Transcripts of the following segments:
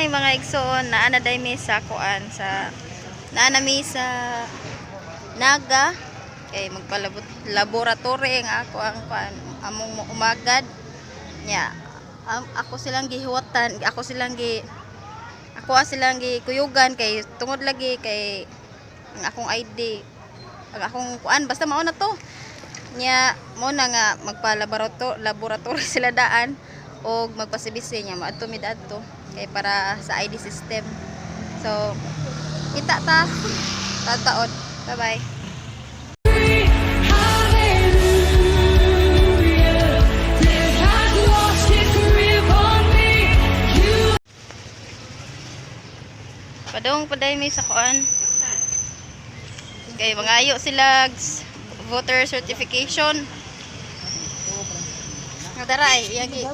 Hi, mga igsoon, naa na day mi sa kuan sa naa na mi sa Naga kay magpalabot laboratory ang ako ang kuan among umagad nya ako silang gihuwatan, ako silang gikuyugan kay tungod lagi kay ang akong ID, ang akong kuan, basta mao na to nya mo na nga magpa-laboratory laboratory sila daan og magpa-CBC nya maadto mi adto kay para sa ID system. So kita ta tataod. Bye bye. Hallelujah. Death has lost its grip on me. You Padong paday mi sa kuan kay mangayo sila voter certification. Nga dara ay iyagi.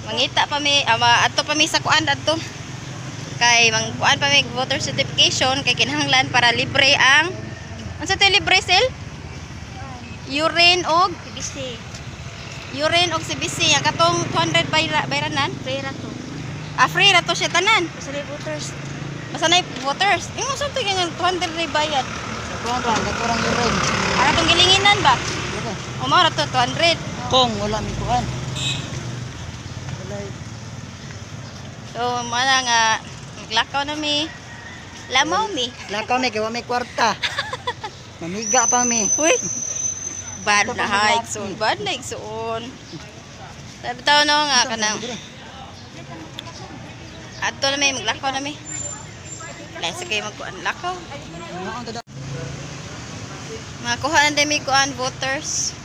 Mangita pa mi ama adto pa mi sa kuan adto kay mangkuan pa mi voter certification kay kinahanglan para libre ang unsa to, libre sel urine og CBC. Urine og CBC ang katong 200 bayra bayranan. Free ra to. Ah, free ra to siya tanan. Basta na voters. Basta na voters. Ingon sa to nga 200 ray bayad. Kuan ra, katurang urine. Ara tong gilinginan ba? O mao ra to 200. Kung wala mi kuan. Walay. So mao na nga maglakaw na mi. Lamaw mi. Lakaw mi kay wa may kwarta. Mamiga pa mi. Uy. Bad na ha, igsoon. Bad na igsoon. Sabi tao no nga kanang adto na mi, maglakaw na mi. Laisa kayo magkuan lakaw. Ano ang tada? Mga kuha na din mi kuan voters.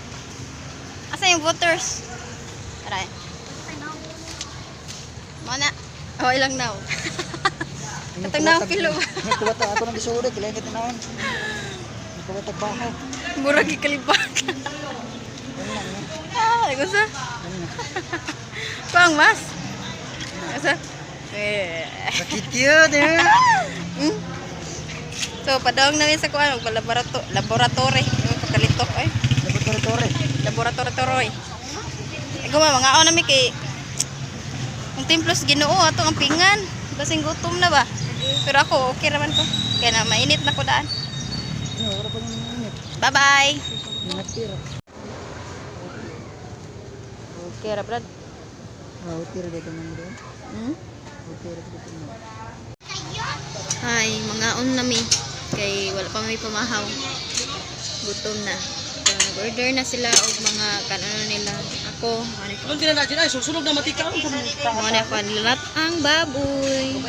Asa yung voters? Aray. Mo na. Oh, ilang now. Katong naong pilo. May kuwata ako nang gisuod kay lain tinawon. May kuwata baho. Murag ikalibak. Ah, gusto. Pang mas. Gusto. Eh. Sakit yun eh. So, padong namin sa kuan magpa-laborato laboratory. Yung pagkalitok ay. Laboratory. Laboratory toroy. Eh guma mga na mi kay ang templos Ginoo ato ang pingan. Basing gutom na ba? Pero ako okay raman ko. Kaya na mainit na ko daan. Ano, wala pa yung init. Bye-bye. Ingat tira. Okay ra brad. Ah, tira dito man doon. Hmm? Okay ra dito man. Hi, mga on na mi kay wala pa may pamahaw. Gutom na. So, nag-order na sila og mga kanano nila. Ako, ano ko? Anong tinanadyan? Ay, susunog na matika. Mga na ako nilat ang baboy.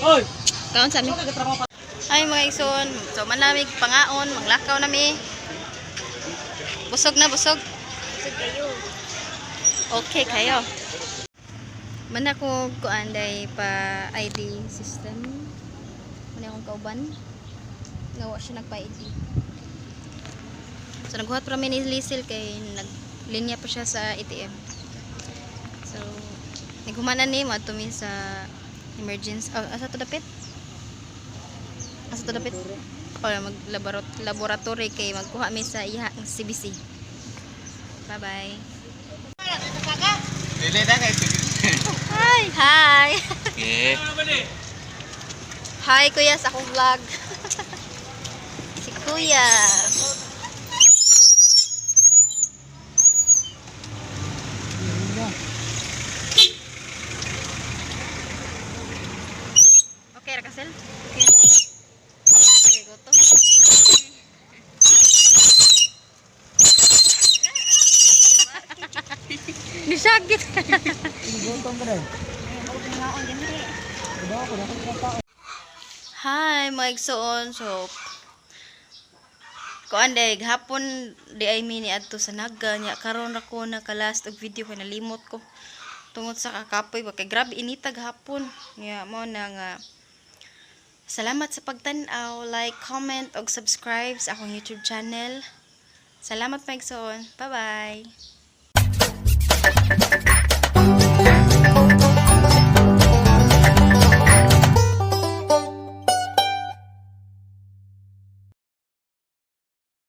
Oy! Kaon sa mi. Ay, mga igsoon, so manamig pangaon, manglakaw na mi. Busog na busog. Busog kayo. Okay kayo. Man ako kuan day pa ID system. Muna akong kauban. Nga wa siya nagpa-ID. So naghuhat pa mi ni Liesel kay naglinya pa siya sa ATM. So naghumanan ni mo mi sa emergency. Oh, asa to dapit? Asa to dapit? O mag laboratory kay magkuha mi sa iha ng CBC. Bye-bye. Hi! Hi! Okay. Hi, kuya, sa akong vlog. Si kuya. Yun. Okay, Rakasel? Okay. Okay, go to. Nisagit. Gutom ka rin. Diba ako, dapat ka pa. Hi, mga igsoon. So, kuan day hapon di ay mi ni adto sa Naga nya karon ra ko naka-last og video kay nalimot ko tungod sa kakapoy ba kay grabe initag hapon nya mo na nga salamat sa pagtan-aw. Like, comment og subscribe sa akong YouTube channel. Salamat, mga igsoon. Bye bye.